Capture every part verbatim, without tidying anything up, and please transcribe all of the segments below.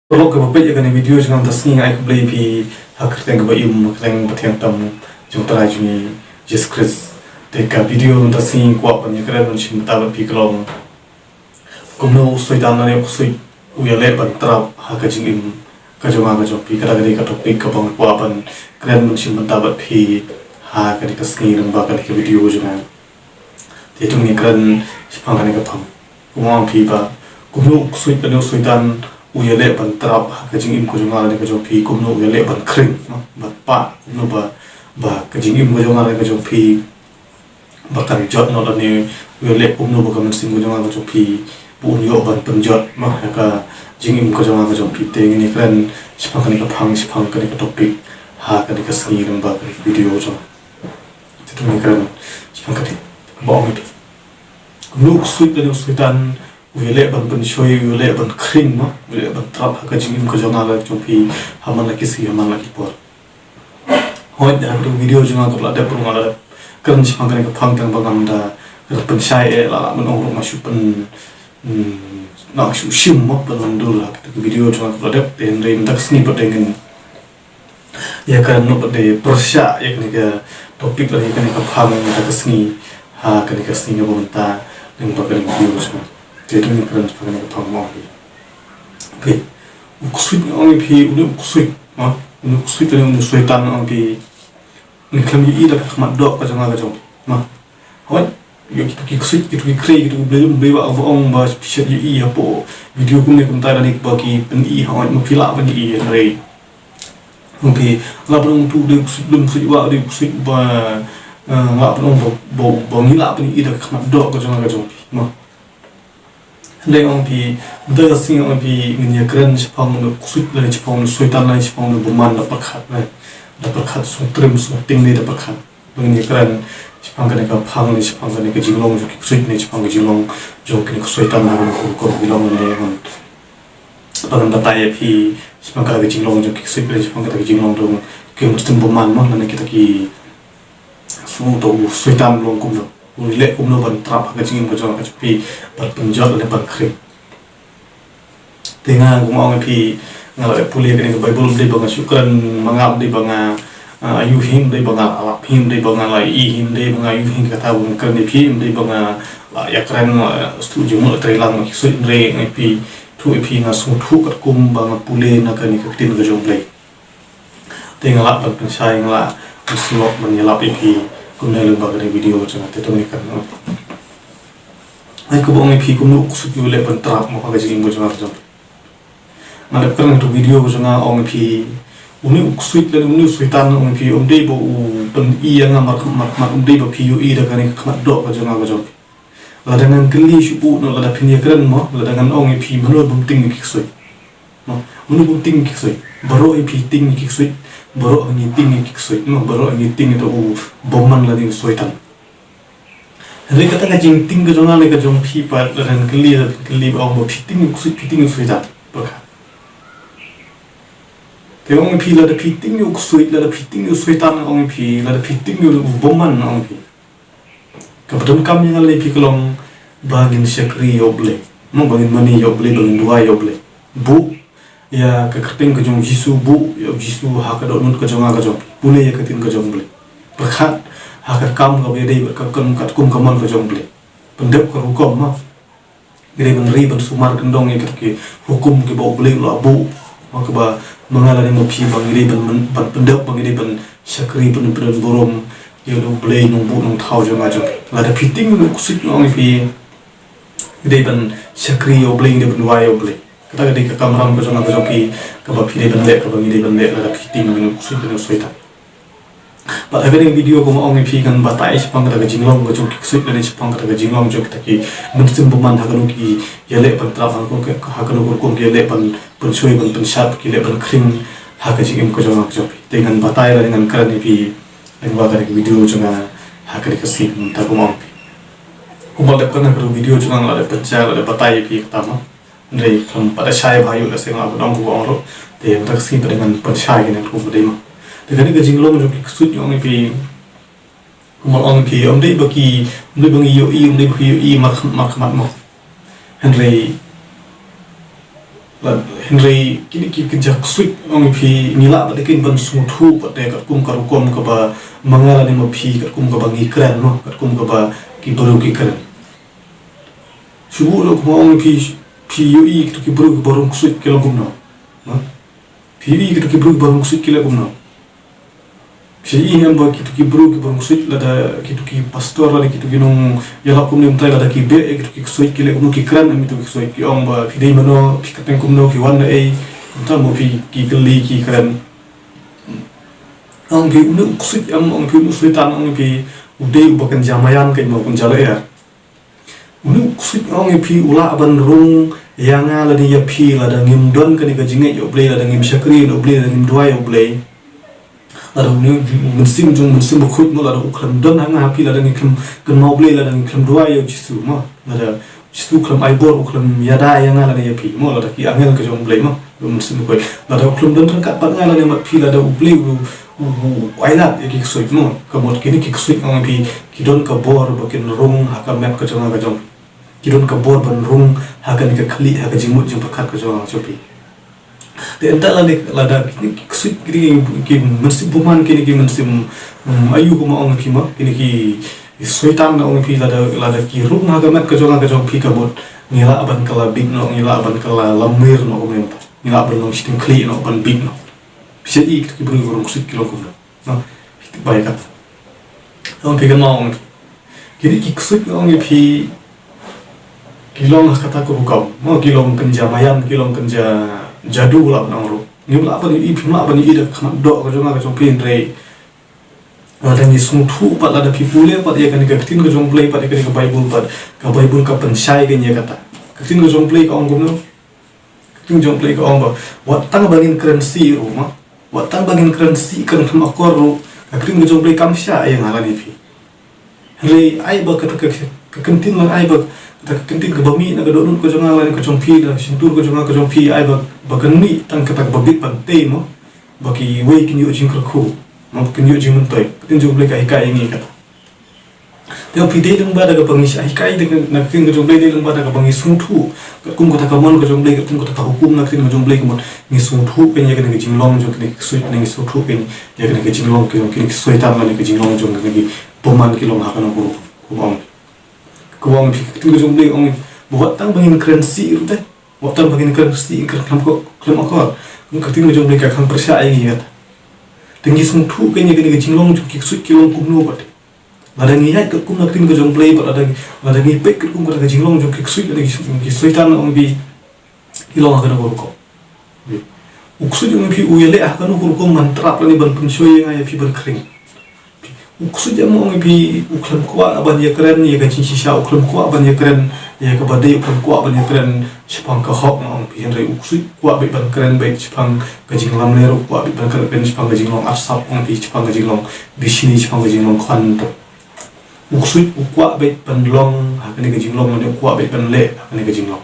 Paralok kiba peit ïa kane ka video jong nga mynta ka sngi, nga ai khublei ïa phi ha ka kyrteng kaba im, ha ka kyrteng ba thiang tam jong U Trai jong ngi Jisu Khrist. Te ka video mynta ka sngi nga kwah ban ïakren ban shim bynta bad phi ka long kumno u Soitan lane u ksuid u ïaleh ban trap ha ka jingim ka jong nga ka jong phi. Kata ka dei ka topic kaba nga kwah ban kren ban shim bynta bad phi ha kane ka sngi lyngba kane ka video jong nga. Te to ngin kren shaphang kane ka phang. Kumba ong phi ba kumno u ksuid lane u Soitan u ïaleh ban trap ha ka jingim ka jong nga lane ka jong phi, kumno u ïaleh ban khring, no? Ban pah, kumno ba, ba ka jingim ka jong nga lane ka jong phi ba kan jot, no, lane u ïaleh kumno ba ka mynsiem ka jong nga ka jong phi ba un ïoh ban pynjot, no, ha ka jingim ka jong nga ka jong phi. Te ngin ïakren shaphang kane ka phang, shaphang kane ka topic ha kane ka sngi lyngba kane ka video jong nga. Te to ngin kren shaphang kane kaba ong ïa phi. Kumno u ksuid lane u Soitan u ïaleh ban pynshoi, u ïaleh ban khring, no, u ïaleh ban trap ha ka jingim ka jong nga lane jong phi ha man la ki sngi, ha man la ki por. Hooid, ha ka video jong nga kaba la dep ruh nga la dep kren shaphang kane ka phang tang ba ngam da pynshai eh, la lah ban ong ruh nga shu pyn, hmm, nga shu shim, mo, pynlong dur ha ka video jong nga kaba la dep. Te hynrei mynta ka sngi pat ngin ïakren noh bad de pyrshah ïa kane ka topic lane ïa kane ka phang mynta ka sngi, ha kane ka sngi kaba mynta lyngba kane ka video jong nga. Te to ngin kren shaphang kane ka phang, mo. Okay. U ksuid nga ong ïa phi, une u ksuid, mo, une u ksuid lane une u Soitan nga ong ïa phi, une u khlem ïohi da ka khmat doh ka jong nga ka jong phi, mo. Hooid, ïa kito ki ksuid, kito ki khrei, kito ki blei lum blei wah ba ong ba phi shet ïohi hapoh video kumne kumta, da ne ba ki pyni, hooid, ma phi lah ban ïohi, hynrei ong phi, lah ban ong tu dei u ksuid lum ksuid wah, dei u ksuid ba, eh, lah ban ong ba, ba, ba ngi lah ban ïohi da ka khmat doh ka jong nga ka jong phi, mo. Hynrei ong phi, mynta ka sngi ong phi ngin ïakren shaphang une u ksuid lane shaphang une u Soitan lane shaphang une u bymman da pyrkhat, lane da pyrkhat, sngewtriem sngewtieng ne da pyrkhat. Ba ngin ïakren shaphang kane ka phang ne shaphang kane ka jinglong jong ki ksuid ne shaphang ka jinglong jong kane ka Soitan ha kano kano ka rukom ki long ne, ban, ba ngan batai ïa phi shaphang kata ka jinglong jong ki ksuid ne shaphang kata ka jinglong jong ki mynsiem bymman, mo, lane kita ki, sngewthuh u Soitan u long kumno, u leh kumno ban trap ha ka jingim ka jong nga ka jong phi, ban pynjot lane ban khring. Te nga kumba ong ïa phi, nga la pule kane ka Baibl, ym dei ba nga shu kren ma nga, ym dei ba nga, ah, ayu hi, ym dei ba nga la lap hi, ym dei ba nga la ïohi hi, ym dei ba nga ayu hi kata ba nga kren ïa phi, ym dei ba nga la ïakren, la sngewthuh jingmut, la trei lang ma ki ksuid, hynrei nga ong ïa phi, ïathuh ïa phi, nga sngewthuh katkum ba nga pule na kane ka ktien ka jong U Blei. Te nga lah ban pynshai, nga lah ban sngewlok ban ïalap ïa phi kumne lyngba kane ka video jong nga. Te to ngin kren noh. Hooid, kaba ong ïa phi kumno u ksuid u leh ban trap, mo, ha ka jingim ka jong nga ka jong phi. Nga dep kren ha ka video ka jong nga, ong ïa phi, une u ksuid lane une u Soitan, ong ïa phi, um dei ba u pyni ïa nga markhmat markhmat, um dei ba phi ïohi da kane ka khmat doh ka jong nga ka jong phi. Lada ngan kylli shuh, no, lada phin ïakren, mo, lada ngan ong ïa phi, mano bym tieng ïa ki ksuid? Mo, mano bym tieng ïa ki ksuid? Baroh hi phi tieng ïa ki ksuid, baroh hi ngi tieng ïa ki ksuid, mo, baroh hi ngi tieng ïa uta u bymman lane u Soitan. Hynrei kata ka jingtieng ka jong nga lane ka jong phi pat, lada ngan kylli, lada phin kylli ba ong ba phi tieng ïa u ksuid, phi tieng ïa u Soitan, pyrkhat. Te ong ïa phi lada phi tieng ïa u ksuid, lada phi tieng ïa u Soitan, ong ïa phi, lada phi tieng ïa u bymman, ong ïa phi. Kaba donkam ïa nga lane phi ka long ba ngin shakri ïa U Blei. Mo, ba ngin mane ïa U Blei, ba ngin duwai ïa U Blei. Buh ïa ka kyrteng ka jong U Jisu, buh ïa U Jisu ha ka dohnud ka jong nga ka jong phi. Pule ïa ka ktien ka jong U Blei. Pyrkhat ha ka kam kaba ïadei bad ka kam katkum ka mon ka jong U Blei. Pyndep ka rukom, mo. Ngi dei ban ri ban sumar kyndong ïa kita ki hukum kiba U Blei u la buh. Ma kaba ma nga lane ma phi ba ngi dei ban, ban, ban pyndep, ba ngi dei ban shakri, ban, ban burom ïa U Blei Nongbuh Nongthaw jong nga jong phi. Lada phi tieng ïa u ksuid, nga ong ïa phi, ngi dei ban shakri ïa U Blei, ngi dei ban duwai ïa U Blei. Kata ka dei ka kamram ka jong nga ka jong phi, kaba phi dei ban leh, kaba ngi dei ban leh, lada phi tieng ïa u ksuid, ïa u Soitan. Bad ha kane ka video kumba ong ïa phi ngan batai shaphang kata ka jinglong ka jong ki ksuid lane shaphang kata ka jinglong jong kita ki mynsiem bymman ha kano ki ïaleh ban trap, ha kano ki, ha kano ka rukom ki ïaleh ban pynshoi, ban pynshad, ki ïaleh ban khring ha ka jingim ka jong nga ka jong phi. Te ngan batai lane ngan kren ïa phi lyngba kane ka video jong nga ha kane ka sngi mynta kumba ong ïa phi. Kumba dep kane ka video jong nga la dep pynshai, la dep batai ïa phi kata, mo. Hynrei khlem pat da shai bha ïoh, lehse nga la ban ong kumba ong ruh. Te mynta ka sngi pat ngan pynshai kane ka rukom pat, mo. Te kane ka jinglong jong ki ksuid, nga ong ïa phi, kumba ong ïa phi, ym dei ba ki, ym dei ba ngi ïohi, ym dei ba ki ïohi markhmat markhmat, mo. Hynrei Hynrei kine ki kjak ksuid ong ïa phi ngi lah bad kin ban sngewthuh pat te katkum ka rukom kaba ma nga lane ma phi katkum kaba ngi kren mo katkum kaba ki briew ki kren. Shu buh noh kumba ong ïa phi, phi ïohi kito ki briew kiba rung ksuid ki long kumno? Phi ïohi kito ki briew kiba rung ksuid ki long kumno? Phi ïohi em ba kito ki briew kiba rung ksuid lada kito ki pastor lada kito ki nongïalap kumne mynta lada ki beh ïa kito ki ksuid ki leh kumno ki kren em ito ki ksuid ki ong ba phi dei mano phi kyrteng kumno phi wan na ei mynta mo phi ki kylli ki kren. Ong phi une u ksuid em ong phi une u soitan ong phi u dei uba kynja maïan kynja lyer. Une u ksuid ong ïa phi u lah ban rung ïa nga lane ïa phi lada ngim don kane ka jingngeit ïa U Blei lada ngim shakri ïa U Blei lada ngim duwai ïa U Blei. Lada une u mynsiem jong mynsiem bakhuid mo lada u khlem don ha nga ha phi lada ngi khlem kynmaw U Blei lada ngi khlem duwai ïa U Jisu mo lada U Jisu u khlem ai bor u khlem ïada ïa nga lane ïa phi mo lada ki angel ka jong U Blei mo. Mynsiem bakhuid lada u khlem don ryngkat bad nga lane bad phi lada U Blei u u u ailad ïa ki ksuid mo ka mut kine ki ksuid ong ïa phi ki don ka bor ba kin rung ha ka met ka jong nga ka jong phi. Ki don ka bor ban rung ha kane ka khlieh ha ka jingmut jingpyrkhat ka jong nga ka jong phi. Te ynda lada lada kine ki ksuid kine ki mynsiem bymman kine ki mynsiem ayu kumba ong ïa phi ma kine ki soitan na ong ïa phi lada lada ki rung ha ka met ka jong nga ka jong phi ka mut ngi lah ban kylla bit noh ngi lah ban kylla lamwir noh kumne. Ngi lah ban long shiteng khlieh noh ban bit noh. Phi sa i kito ki briew ki rung ksuid ki long kumno. Bai kata. Ong phi kynmaw ong phi kine ki ksuid ong ïa phi ki long ha kata ka rukom mo ki long kynja maïan ki long kynja jadu lah ban ong ruh. Ngim lah ban ïohi phim lah ban ïohi da ka khmat doh ka jong nga ka jong phi hynrei lada ngi sngewthuh pat lada phi pule pat ïa kane ka ktien ka jong U Blei pat ïa kane ka Baibl pat ka Baibl ka pynshai kane ïa kata. Ka ktien ka jong U Blei ka ong kumno? Ka ktien jong U Blei ka ong ba wat tang ba ngin kren sih ruh ma wat tang ba ngin kren sih kren khlem akor ruh ka ktien ka jong U Blei kam shah ïa nga lane phi. Hynrei ai ba kata ka ka ktien lane ai ba kata ka ktien kaba mih na ka dohnud ka jong nga lane ka jong phi na ka shyntur ka jong nga ka jong phi ai ba ba kan mih tang kata kaba bit ban tei mo ba kiwei kin ïoh jingkyrkhu mo ba kin ïoh jingmyntoi. Ka ktien jong U Blei ka hikai ïa ngi kata. Te phi dei lyngba da kaba ngi shah hikai da na ka ktien ka jong U Blei dei lyngba da kaba ngi sngewthuh katkum kata ka mon ka jong U Blei katkum kata ka hukum na ka ktien ka jong U Blei ka mut ngi sngewthuh kein ïa kane ka jinglong jong kine ki ksuid ne ngi sngewthuh kein ïa kane ka jinglong ki jong kine ki soitan lane ka jinglong jong kine ki bymman ki long ha kano ka rukom. Kumba ong kumba ong phi ka ktien ka jong U Blei ong ba wat tang ba ngin kren sih ruh te wat tang ba ngin kren sih ngin kren khlem ko khlem akor. Ka ktien ka jong U Blei ka khang pyrshah ïa ngi kata. Te ngi sngewthuh kein ïa kane ka jinglong jong ki ksuid ki long kumno pat. Lada ngi ïaid katkum na ka ktien ka jong U Blei bad lada lada ngi peit katkum kata ka jinglong jong ki ksuid lada ki soitan ong ki ki long ha kano ka rukom. U ksuid ong ïa phi u ïaleh ha kano ka rukom ban trap lane ban pynshoi ïa nga ïa phi ban khring. U ksuid ong ïa phi u khlem kwah ban ïakren ïa ka jingshisha u khlem kwah ban ïakren ïa kaba dei u khlem kwah ban ïakren shaphang ka hok ong ïa phi hynrei u ksuid kwah beit ban kren beit shaphang ka jinglamler u kwah beit ban kren shaphang ka jinglong arsap ong ïa phi shaphang ka jinglong bishni shaphang ka jinglong khwan. U ksuid u kwah beit ban long ha kane ka jinglong lane u kwah beit ban leh ha kane ka jinglong.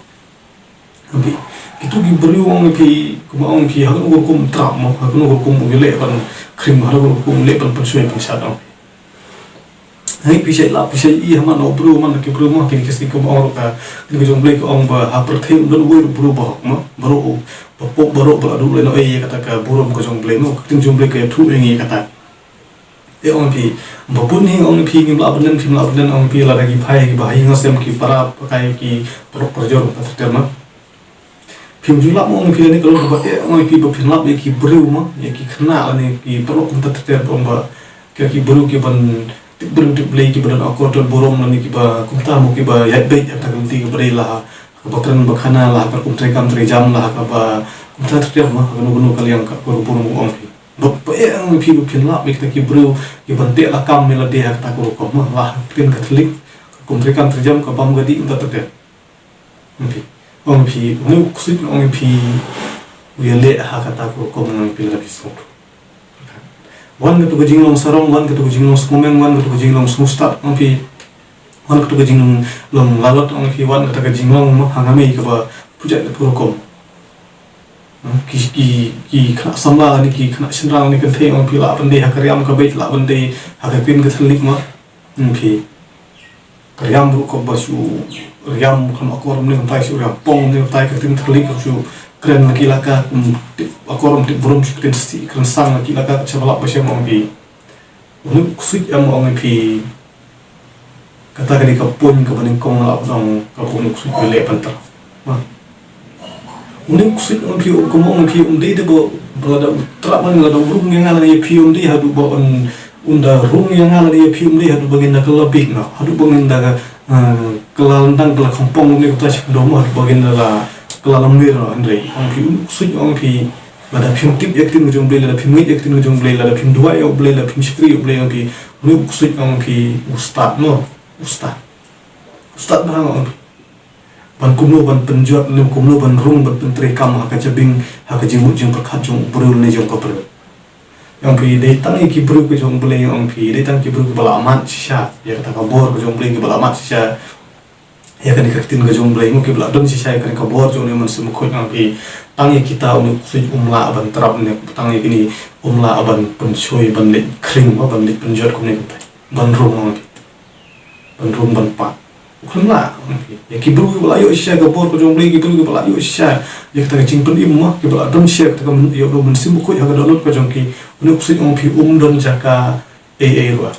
Ong ïa phi kito ki briew ong ïa phi kumba ong ïa phi ha kano ka rukom trap mo ha kano ka rukom u ïaleh ban khring ha kano ka rukom u leh ban pynshoi pynshad ong. Hei phi shait lap phi shait i ha man u briew man ki briew mo kine ki sngi kumba ong ruh ka kine ka jong U Blei ka ong ba ha pyrthei um don uwei ruh briew ba hok mo baroh u ba pop baroh ba la duh lehnohei ïa kata ka burom ka jong U Blei mo ka ktien jong U Blei ka ïathuh ïa ngi ïa kata. Te ong ïa phi ba bun hi ong ïa phi ngim lah ban len phim lah ban len ong ïa phi lada ki phai ki ba ha ïing ha sem ki para pakai ki paralok parajor ka ter ter mo. Phim ju lap mo ong ïa phi lane ka long kaba eh ong ïa phi ba phin lap ïa ki briew mo ïa ki khynnah lane ki paralok kumta ter ter ba ong ba ki ki briew ki ban tip briew tip Blei ki ba don akor don burom lane ki ba kumta mo ki ba ïaid beit ïa kata ka lynti kaba dei la ha kaba kren ba khana la ha ka kum trei kam trei jam la ha kaba kumta ter ter mo ha kano kano ka liang ka akor burom ong ïa phi. Ba eh ong ïa phi ba phin lap ïa kita ki briew ki ban teh la kam ne la dei ha kata ka rukom mo la ha ka ktien Katholik ka kum trei kam trei jam ka bam ka dih kumta ter ter. Ong phi, ong phi, une u ksuid ong phi u ïaleh ha kata ka rukom ong phi lada phi sngewthuh. Wan katu ka jinglong sarong, wan katu ka jinglong sngewmeng, wan katu ka jinglong sngewstad ong phi. Wan katu ka jinglong lalot ong phi, wan kata ka jinglong ma ha nga mei kaba pujat katu ka rukom. Ki ki ki khynnah samla ne ki khynnah shynrang ne kynthei ong phi lah ban dei ha ka riam ka beit lah ban dei ha ka ktien Katholik ma. Ong phi. Ka riam ruh kaba shu riam khlem akor mynne mynta shu riam pong mynne mynta ka ktien Katholik shu kren la ki laka, kum tip akor, kum tip burom, ki kren sih, kren sang la ki laka, ka cha ba lap ba shem, ong phi. Une u ksuid em, ong phi, kata ka dei ka point kaba nyngkong la, ong, kaba une u ksuid u leh ban trap. Ma. Une u ksuid, ong phi, kum ong phi, um dei de ba, ba lada u trap, ma lada u rung ïa nga lane ïa phi, um dei haduh ba un, un da rung ïa nga lane ïa phi, um dei haduh ba ngin da kylla bieit noh, haduh ba ngin da, eh, kylla lyndang, kylla kongpong, um dei kata shi kyndong, haduh ba ngin da la kylla lymlir noh, hynrei ong phi, une u ksuid, ong phi, lada phim tip ïa ka ktien ka jong U Blei, lada phim ngeit ïa ka ktien ka jong U Blei, lada phim duwai ïa U Blei, lada phim shakri ïa U Blei, ong phi, une u ksuid, ong phi, u stad noh, u stad. U stad bha, ong phi. Ban kumno ban pynjot ne kumno ban rung ban pyntreikam ha ka jabieng, ha ka jingmut jingpyrkhat jong u briew ne jong ka briew. Ong phi, dei tang ïa ki briew ka jong U Blei, ong phi, dei tang ki briew kiba la mad shisha ïa kata ka bor ka jong U Blei, kiba la mad shisha ïa kane ka ktien ka jong U Blei, mo, kiba la don shisha ïa kane ka bor jong une u Mynsiem Bakhuid, ong phi. Tang ïa kita une u ksuid um lah ban trap ne, tang ïa kine um lah ban pynshoi, ban leit khring, ban leit pynjot kumne kumtai. Ban rung, ong phi. Ban rung ban pah. U khlem lah, ong phi. Ïa ki briew kiba la ïoh shisha ka bor ka jong U Blei, ki briew kiba la ïoh shisha ïa kata ka jingpynim, mo, kiba la don shisha kata ka myn-, ïoh u Mynsiem Bakhuid ha ka dohnud ka jong ki, une u ksuid, ong phi, um don jaka ei ei ruh.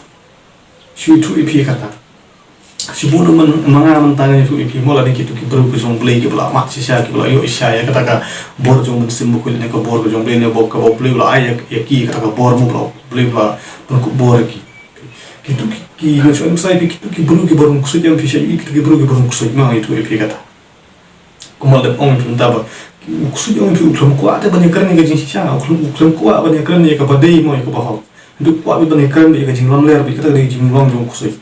Shu ïathuh ïa phi kata. Shu buh na man, ma nga mynta ngan ïathuh ïa phi, mo, lada kito ki briew ka jong U Blei kiba la mad shisha, kiba la ïoh shisha ïa kata ka bor jong u Mynsiem Bakhuid ne ka bor ka jong U Blei ne bor kaba U Blei u la ai ïa, ïa ki kata ka bor, mo, ba U Blei u la pynkup bor ïa ki. Kito ki, ki, nga shu emphasize phi, kito ki briew kiba rung ksuid, ym phi, sha ïohi kito ki briew kiba rung ksuid, ma, nga ïathuh ïa phi kata. Kumba la dep ong ïa phi mynta ba u ksuid, ong ïa phi, u khlem kwah te ban ïakren ïa ka jingshisha, u khlem, u khlem kwah ban ïakren ïa kaba dei, mo, ïa kaba hok. Hynrei u kwah ban ïakren ïa ka jinglamler, ba kata ka dei ka jinglong jong u ksuid.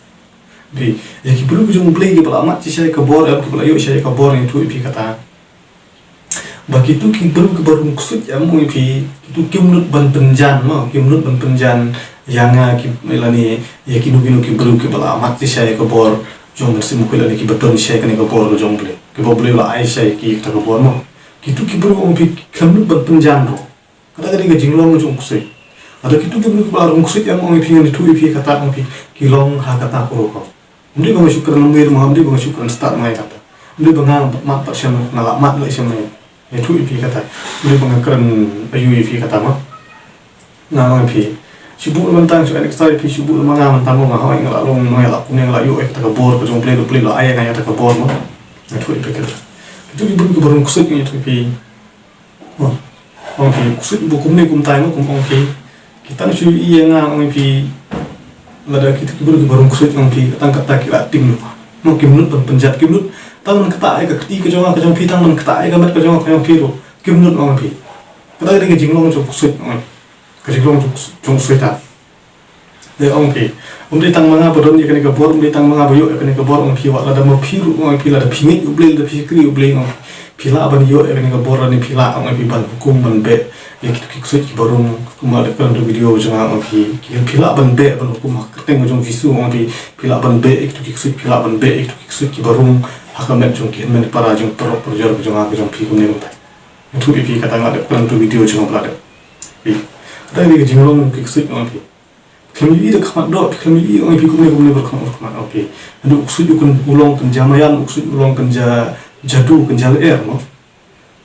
Phi, ïa ki briew ka jong U Blei kiba la mad shisha ïa ka bor, em, kiba la ïoh shisha ïa ka bor, nga ïathuh ïa phi kata. Ba kito ki briew kiba rung ksuid, em, ong ïa phi, kito kim nud ban pynjan, mo, kim nud ban pynjan ïa nga ki, lane ïa kino kino ki briew kiba la mad shisha ïa ka bor jong u Mynsiem Bakhuid, lane kiba don shisha ïa kane ka bor ka jong U Blei, kiba U Blei u la ai shisha ïa ki kata ka bor, mo. Kito ki briew, ong ïa phi, ki khlem nud ban pynjan ruh. Kata ka dei ka jinglong jong u ksuid. Lada kito ki briew kiba rung ksuid, em, ong ïa phi, ngan ïathuh ïa phi kata, ong ïa phi, ki long ha kata ka rukom. Ym dei ba nga shu kren lymne, ym dei ba nga shu kren stad ma nga ïa kata. Ym dei ba nga mad pat shem, nga la mad la shem, nga ïathuh ïa phi kata. Ym dei ba nga kren aiu ïa phi kata, ma. Nga ong ïa phi, shu buh na mynta, shu extra ïa phi, shu buh na ma nga mynta, ma nga hoi, nga la long, nga la kumne, nga la ïoh ïa kata ka bor ka jong U Blei, U Blei u la ai ïa nga ïa kata ka bor, ma. Nga ïathuh ïa phi kata. Kito ki briew kiba rung ksuid, nga ïathuh ïa phi. Ong phi, ksuid ba kumne kumtai, mo, kum ong phi. Ki tang shu ïohi ïa nga, ong phi. Lada kito ki briew kiba rung ksuid, ong phi, tang kata ki la tieng lypa. Mo, kim nud ban pynjot, kim nud. Tang ban ktah ïa ka kti ka jong nga ka jong phi, tang ban ktah ïa ka met ka jong nga ka jong phi ruh. Kim nud, ong phi. Kata ka dei ka jinglong jong u ksuid, ong. Ka jinglong jong u, jong u soitan. Te ong phi, um dei tang ma nga ba don ïa kane ka bor, um dei tang ma nga ba ïoh ïa kane ka bor, ong phi, wat lada ma phi ruh, ong phi, lada phi ngeit U Blei, lada phi shakri U Blei, ong phi, phi lah ban ïoh ïa kane ka bor, lane phi lah, ong phi, ban hukum, ban beh ïa kito ki ksuid kiba rung. Kumba la dep kren ha ka video jong nga, ong phi, ki, phi lah ban beh, ban hukum ha ka kyrteng jong U Jisu, ong phi, phi lah ban beh ïa kito ki ksuid, phi lah ban beh ïa kito ki ksuid kiba rung ha ka met jong ki hynmen para jong u paralok parajor ka jong nga ka jong phi, kumne kumtai. Ïathuh ïa phi kata, nga la dep kren ha ka video jong nga ba la dep. Phi, kata ka dei ka jinglong ki ksuid, ong phi. Khlem ïohi da ka khmat doh, khlem ïohi, ong phi, kumne kumne baroh khmat, khmat, ong phi. Hynrei u ksuid u kyn, u long kynja maïan, u ksuid u long kynja jadu, kynja lyer, mo.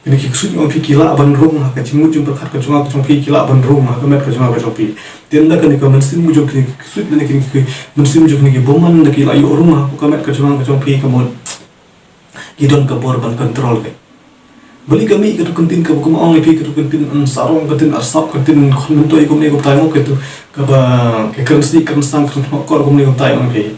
Kine ki ksuid, ong phi, ki lah ban rung ha ka jingmut jingpyrkhat ka jong nga ka jong phi, ki lah ban rung ha ka met ka jong nga ka jong phi. Te ynda kane ka mynsiem jong kine ki ksuid, kine ki, ki mynsiem jong kine ki bymman, ynda ki la ïoh rung ha ka met ka jong nga ka jong phi, ka mut ki don ka bor ban control ka. Balei ka mih katu ka ktien kaba kum ong ïa phi, katu ka ktien, em, sarong, ka ktien arsap, ka ktien khun myntoi, kumne kumtai, mo, katu kaba, ka kren sih, kren sang, kren khlem akor, kumne kumtai, ong ïa phi.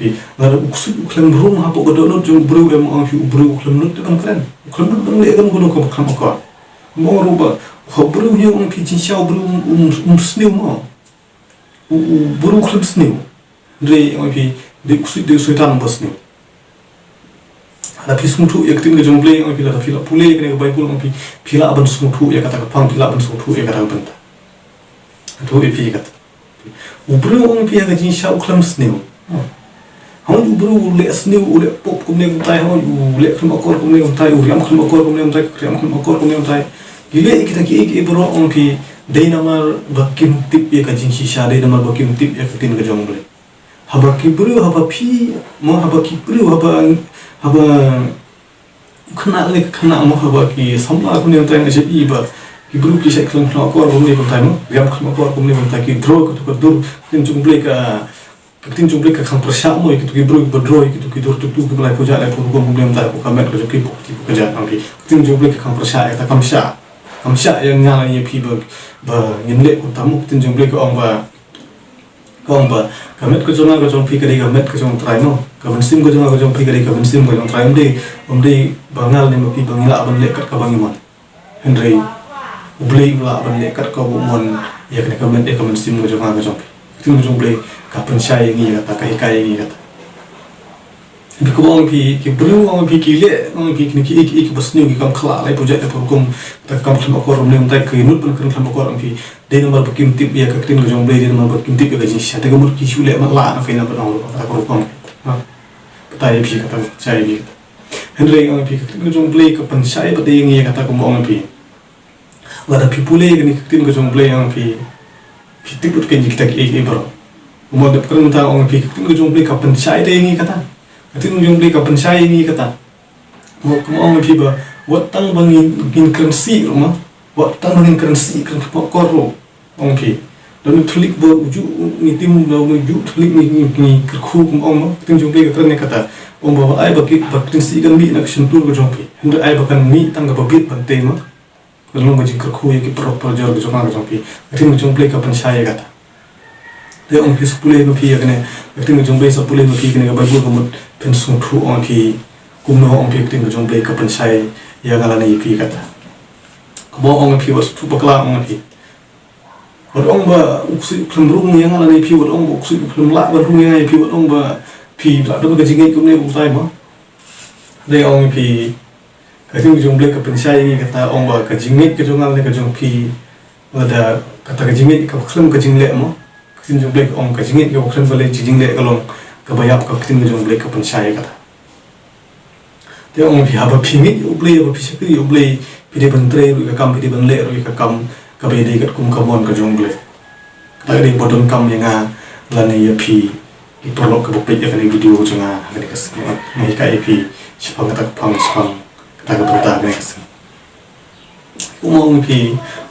Phi, lada u ksuid u khlem rung hapoh ka dohnud jong u briew, em, ong ïa phi, u briew u khlem nud te ban kren. U khlem nud ban leh kano kano kaba khlem akor. Mo, ruh ba, ha u briew hi, ong ïa phi, jingshisha u briew um, um, um sniew, mo. U, u briew u khlem sniew. Hynrei, ong ïa phi, dei u ksuid, dei u soitan uba sniew. Lada phi sngewthuh ïa ka ktien ka jong U Blei, ong ïa phi, lada phi la pule ïa kane ka Baibl, ong ïa phi, phi lah ban sngewthuh ïa kata ka phang, phi lah ban sngewthuh ïa kata ka bynta. Ïathuh ïa phi ïa kata. U briew, ong ïa phi, ha ka jingshisha u khlem sniew. Hooid, u briew u leh sniew, u leh pop kumne kumtai, hooid, u leh khlem akor kumne kumtai, u riam khlem akor kumne kumtai, riam khlem akor kumne kumtai. Ki leh kita kiei kiei baroh, ong ïa phi, dei namar ba kim tip ïa ka jingshisha, dei namar ba kim tip ïa ka ktien ka jong U Blei. Haba ki briew, haba phi, mo, haba ki briew, haba, haba Khynnah ne ka khynnah mo, haba ki samla kumne mynta nga shu i ba ki briew ki shait khlem khlem akor kumne mynta mo, riam khlem akor kumne mynta, ki draw kato ka dur, ka ktien jong U Blei ka, ka ktien jong U Blei ka kham pyrshah mo ïa kito ki briew kiba draw ïa kito ki dur, kito kiba laiphew jait laiphew rukom kumne mynta, ko ka met ka jong ki, ko ka jait ka jong ki. Ka ktien jong U Blei ka kham pyrshah ïa kata, kam shah, kam shah ïa nga lane ïa phi ba, ba ngin leh kumta mo. Ka ktien jong U Blei ka ong ba, ka ong ba ka met ka jong nga ka jong phi ka dei ka met ka jong U Trai mo, ka mynsiem ka jong nga ka jong phi ka dei ka mynsiem ka jong U Trai. Ym dei, ym dei ba nga lane ba phi ba ngi lah ban leh kat kaba ngi mon. Hynrei U Blei u lah ban leh kat kaba u mon ïa kane ka met ïa ka mynsiem ka jong nga ka jong phi. Ka ktien ka jong U Blei ka pynshai ïa ngi ïa kata, ka hikai ïa ngi ïa kata. Kumba ong phi, ki briew ong phi ki leh, ong phi kine ki, ki, ki ba sniew, ki kam khlah laiphew jait laiphew rukom, kata ka kam khlem akor kumne mynta, ki nud ban kren khlem akor ong phi. Dei namar ba kim tip ïa ka ktien ka jong U Blei, dei namar ba kim tip ïa ka jingshisha. Te ka mut ki shu leh matlah na ka, ïa na ban ong ruh kata ka rukom. Ha. Batai ïa phi kata, batai ïa phi kata. Hynrei ong phi ka ktien ka jong U Blei ka pynshai pat ïa ngi ïa kata, kumba ong phi. Lada phi pule ïa kane ka ktien ka jong U Blei ong phi, phi tip lut kein ïa kita kiei kiei baroh. Kumba dep kren mynta ong phi ka ktien ka jong U Blei ka pynshai ïa ngi kata. Ka ktien ka jong U Blei ka pynshai ïa ngi kata. Mo, kumba ong phi ba wat tang ba ngin, ngin kren sih ruh mo. Wat tang ba ngin kren sih, kren khlem akor ruh, ong phi. Da une u thylliej ba u juh ngi tim, da une u juh thylliej ngi, ngi, ngi kyrkhu, kumba ong mo. Ka ktien jong U Blei ka kren ïa kata. Ong ba wat ai ba ki, ba ka ktien sih kan mih na ka shyntur ka jong phi. Hynrei ai ba kan mih tang kaba bit ban tei mo. Ka long ka jingkyrkhu ïa ki paralok parajor ka jong nga ka jong phi. Ka ktien ka jong U Blei ka pynshai ïa kata. Te ong phi, sa pule ma phi ïa kane, ka ktien ka jong U Blei, sa pule ma phi kane ka Baibl, ka mut phin sngewthuh ong phi kumno ong phi ka ktien ka jong U Blei ka pynshai ïa nga lane ïa phi kata. Kumba ong phi, wat sngewthuh bakla ong phi. Wat ong ba u ksuid u khlem rung ïa nga lane ïa phi, wat ong ba u ksuid u khlem lah ban rung ïa nga ïa phi, wat ong ba phi lah don ka jingngeit kumne kumtai mo. Dei ong phi, ka ktien jong U Blei ka pynshai ïa ngi kata, ong ba ka jingngeit ka jong nga lane ka jong phi, lada kata ka jingngeit kaba khlem ka jingleh mo. Ka ktien jong U Blei ka ong ka jingngeit kaba khlem ka leh, ka jingleh ka long kaba ïap, ka ktien ka jong U Blei ka pynshai ïa kata. Te ong phi haba phi ngeit ïa U Blei, haba phi shakri ïa U Blei, phi dei ban trei ruh ïa ka kam, phi dei ban leh ruh ïa ka kam kaba ïadei katkum ka mon ka jong U Blei. Kata ka dei ba donkam ïa nga lane ïa phi, ki paralok kiba peit ïa kane ka video jong nga ha kane ka sngi. Nga hikai ïa phi shaphang kata ka phang, shaphang kata ka bynta ha kane ka sngi. Kumba ong phi,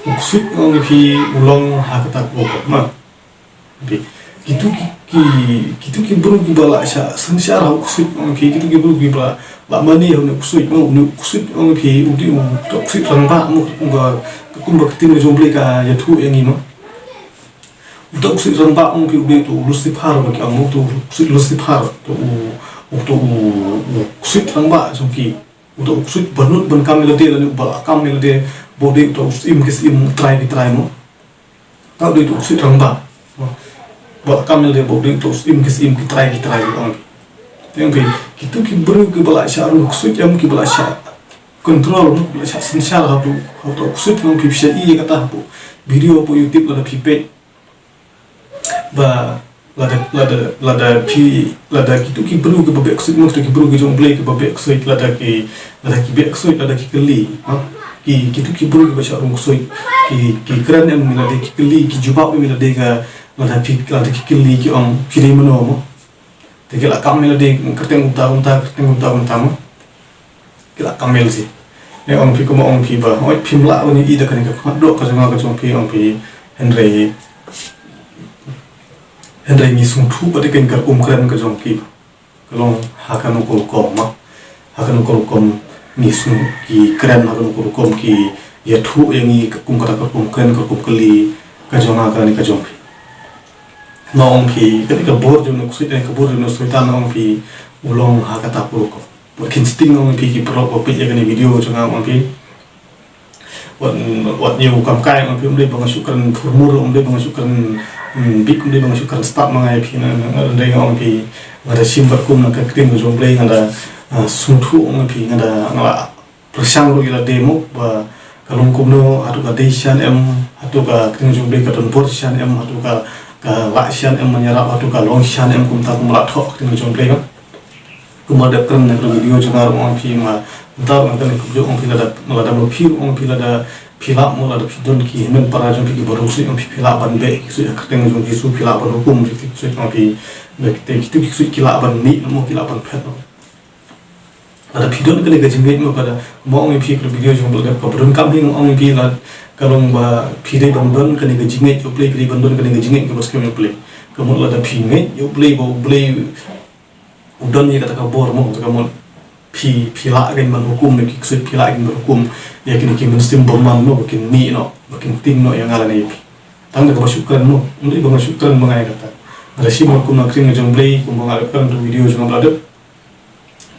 u ksuid ong phi u long ha kata ka bynta mo. Phi, kitu ki, ki, kitu ki briew kiba la shah synshar ha u ksuid ong phi, kitu ki briew kiba la mane ha une u ksuid mo, une u ksuid ong phi u dei uta u ksuid rangbah mo, kumba, kumba ka ktien ka jong U Blei ka ïathuh ïa ngi mo. Uta u ksuid rangbah ong phi u dei uta u Lucifer ba ki ong mo, uta u ksuid Lucifer, uta u, uta u, u ksuid rangbah jong phi. Uta u ksuid ba nud ban kam ïa lade lane uba la kam ïa lade, ba u dei uta u syiem ki syiem, u trai ki trai mo. Uta u dei uta u ksuid rangbah. Ba la kam ïa lade ba u dei uta u syiem ki syiem, ki trai ki trai, ong. Te ong phi, kitu ki briew kiba la shah rung ksuid em, kiba la shah control mo, kiba la shah synshar ha uta u, ha uta u ksuid, ong phi, phi shah i ïa kata hapoh video, hapoh YouTube lada phi peit. Ba lada, lada, lada phi, lada kitu ki briew kiba beh ksuid mo, kitu ki briew ki jong U Blei kiba beh ksuid, lada ki, lada ki beh ksuid, lada ki kylli, ha? Ki, kitu ki briew kiba shah rung ksuid, ki, ki kren em ïa lade, ki kylli, ki jubab em ïa lade ka, lada phi, lada ki kylli ki ong phi dei mano mo. Te ki la kam ïa lade kyrteng kumta kumta, kyrteng kumta kumta mo. Ki la kam ïa lade. Ne ong phi, kumba ong phi ba, oi, phim lah ban ïohi da kane ka khmat doh ka jong nga ka jong phi, ong phi, hynrei, hynrei ngi sngewthuh pat ïa kane ka rukom kren ka jong ki. Ka long ha kano ka rukom mo. Ha kano ka rukom ngi sngew ki kren, ha kano ka rukom ki ïathuh ïa ngi, kum kata ka rukom kren, ka rukom kylli ka jong nga, kane ka jong phi. Nga ong phi, kane ka bor jong une u ksuid, kane ka bor jong une u soitan, nga ong phi, u long ha kata ka rukom. Bad khein sting, nga ong phi, ki paralok ba peit ïa kane video jong nga, nga ong phi. Wat, wat ñiew kam kai, nga ong phi, ym dei ba nga shu kren phurmur, ym dei ba nga shu kren, mm, bit, ym dei ba nga shu kren stad ma nga ïa phi, nga, nga, nga, nga ong phi, nga da shim bad kum na ka ktien ka jong U Blei, nga da, ah, sngewthuh, nga ong phi, nga da, nga la pyrshang ruh ïa lade mo ba ka long kumno, hato ka dei shisha em, hato ka ktien jong U Blei ka don bor shisha em, hato ka, ka lah shisha em ban ïarap, hato ka long shisha em kumta, kumba la thoh ka ktien jong U Blei ba. Kumba dep kren na ka video jong nga ruh, ong phi, ma, mynta ruh nga kren kumjuh, ong phi, lada, lada ma phi ruh, ong phi, lada phi lah mo, lada phi don ki hynmen para jong phi kiba rung ksuid, ong phi, phi lah ban beh ki ksuid ha ka kyrteng jong U Jisu, phi lah ban hukum ïa ki ksuid, ong phi, ba kita, kita ki ksuid ki lah ban mih mo, ki lah ban phet mo. Lada phi don kane ka jingngeit mo, ka da, mo ong ïa phi ka video jong U Blei, ka ba donkam hi, ong ïa phi, la ka long ba phi dei ban don kane ka jingngeit ïa U Blei, phi dei ban don kane ka jingngeit kaba skhem ïa U Blei. Ka mut lada phi ngeit ïa U Blei, ba U Blei u don ïa kata ka bor mo, kata ka mut phi, phi lah kein ban hukum ïa ki ksuid, phi lah kein ban hukum ïa kine ki mynsiem bymman mo, ba kin mih noh, ba kin tieng noh ïa nga lane ïa phi. Tang da kaba shu kren mo, ym dei ba nga shu kren ba nga ïa kata. Nga da shim kum na ka ktien ka jong U Blei, kumba nga la kren ha ka video jong nga ba la dep.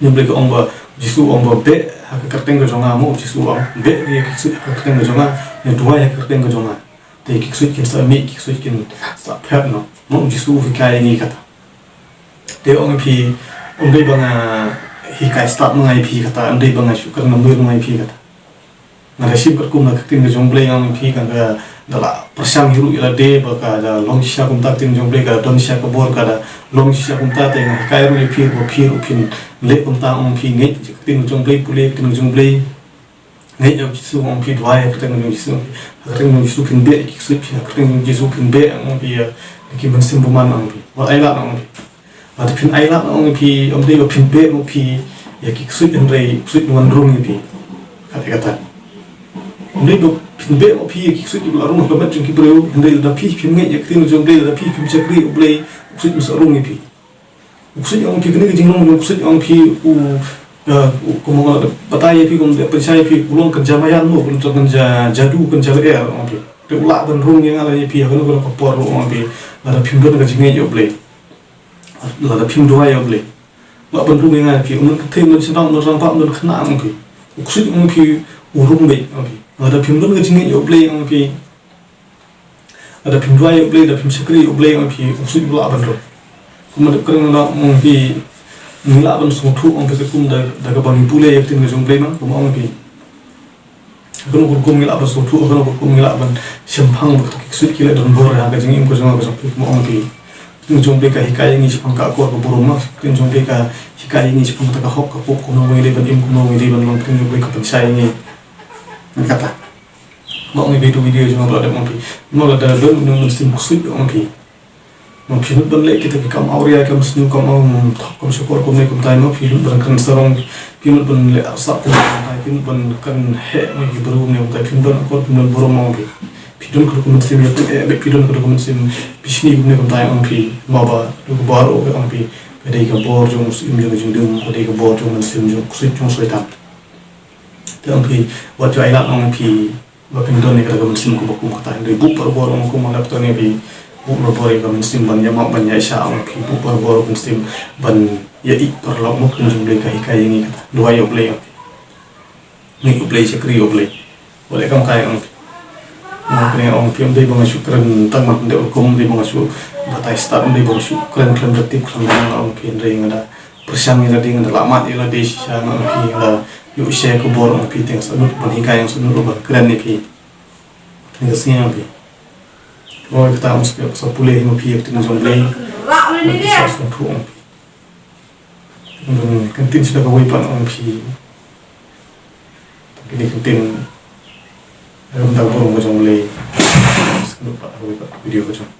Ïa U Blei ka ong ba, Jisu ong ba, beh ha ka kyrteng ka jong nga mo, Jisu ong, beh ïa ki ksuid ha ka kyrteng ka jong nga, ïa duwai ha ka kyrteng ka jong nga. Te ki ksuid kin sa mih, ki ksuid kin sa phet noh. Mo, Jisu u hikai ïa ngi kata. Te ong ïa phi, ym dei ba nga hikai stad ma nga ïa phi kata, ym dei ba nga shu kren namar ma nga ïa phi kata. Nga da shim katkum na ka ktien ka jong U Blei, nga ong ïa phi, ka da, da la pyrshang hi ruh ïa lade ba ka da long shisha kumta, ka ktien jong U Blei ka da don shisha ka bor, ka da long shisha kumta, te nga hikai ruh ïa phi ba phi ruh phin leh kumta, ong ïa phi, ngeit ka ktien jong U Blei, pule ka ktien jong U Blei. Ngeit ïa U Jisu, ong ïa phi, duwai ha ka kyrteng jong U Jisu, ha ka kyrteng jong U Jisu phin beh ki ksuid, ha ka kyrteng jong U Jisu phin beh, ong ïa phi, ïa ki mynsiem bymman, ong ïa phi. Wat ailad, ong ïa phi. Lada phin ailad, ong ïa phi, ym dei ba phin beh mo phi ïa ki ksuid, hynrei u ksuid un wan rung ïa phi. Kata kata. Ym dei ba phin beh mo phi ïa ki ksuid kiba la rung ha ka met jong ki briew, hynrei lada phi phim ngeit ïa ka ktien jong U Blei, lada phi phim shakri U Blei, u ksuid un sa rung ïa phi. U ksuid, ong ïa phi, kane ka jinglong jong u ksuid, ong ïa phi, u, eh, u, kumba nga la batai ïa phi, kumba nga la pynshai ïa phi, u long kynja maïan mo, u long kynja jadu, kynja lyer, ong ïa phi. Te u lah ban rung ïa nga lane ïa phi ha kano kano ka por ruh, ong ïa phi, lada phim don ka jingngeit ïa U Blei. Lada phim duwai ïa U Blei, u lah ban rung ïa nga ïa phi. Um don kynthei, um don shnong, um don rangbah, um don khynnah, ong ïa phi. U ksuid, ong ïa phi, u rung beit, ong ïa phi. Lada phim don ka jingngeit ïa U Blei, ong ïa phi. Lada phim duwai ïa U Blei, lada phim shakri ïa U Blei, ong ïa phi, u ksuid u lah ban rung. Kumba nga dep kren, ong ïa phi, ngi lah ban sngewthuh, ong ïa phi, katkum da, da kaba ngi pule ïa ka ktien ka jong U Blei, nang, kumba ong ïa phi. Kano ka rukom ngi lah ban sngewthuh, kano ka rukom ngi lah ban shemphang ba kita ki ksuid ki la don bor ha ka jingim ka jong nga ka jong phi, kumba ong ïa phi. Ka ktien jong U Blei ka hikai ïa ngi shaphang ka akor ka burom, ka ktien jong U Blei ka hikai ïa ngi shaphang kata ka hok ka pop, kumno ngi dei ban im, kumno ngi dei ban long, ka ktien jong U Blei ka pynshai ïa ngi. Ngan kata. Kumba ong ïa phi, tu video jong nga ba la dep, ong ïa phi. Mo, lada don une u mynsiem ksuid, ong ïa phi. Mo, phi nud ban leh kita ki kam awria, kam sniew, kam awria, kam thok, kam shukor, kumne kumtai, mo, phi nud ban kren sarong, phi nud ban leh arsap, kumne kumtai, phi nud ban kren heh, mo, ki briew, kumne kumtai, phi nud ban akor, phi nud ban burom, mo, phi. Phi don ka dei ka mynsiem ïa phi, eh, phi don ka dei ka mynsiem bishni, kumne kumtai, mo, phi. Mo ba, dei ka bor, mo, phi. Ka dei ka bor jong u syiem jong ka jingdum, ka dei ka bor jong u mynsiem jong u ksuid jong u Soitan. Te, mo, phi, wat ju ailad, mo, phi. Ba phin don ïa kata ka mynsiem kaba kum kata, hynrei buh barabor, ong, kum u la pynton ïa phi, buh barabor ïa ka mynsiem ban ïa map ban ïa shah, ong ïa phi, buh barabor ka mynsiem ban ïa ïeit paralok, mo, ka ktien jong U Blei ka hikai ïa ngi kata. Duwai ïa U Blei, ong ïa phi. Ngeit U Blei, shakri ïa U Blei. Wat leh kam kai, ong ïa phi. Mo, kane, ong ïa phi, ym dei ba nga shu kren tang ban pynduh rukom, ym dei ba nga shu batai stad, ym dei ba nga shu kren khlem da tip khlem da nang, ong ïa phi, hynrei nga da pyrshang ïa lade, nga da lah mad ïa lade shisha, nga ong ïa phi, nga da ïoh share ka bor, ong ïa phi, te nga sngewthuh ban hikai, nga sngewthuh ban kren ïa phi. Kane ka sngi, ong ïa phi. Oi, kata, ong, sa pule hi ma phi ïa ka ktien jong U Blei. Ong ïa phi, sa sngewthuh, ong ïa phi. Ong ïa phi, ktien sha kawei pat, ong ïa phi. Kine ki ktien, ong ïa phi, ka burom ka jong U Blei. Sa sngewthuh pat ha kawei pat video ka jong.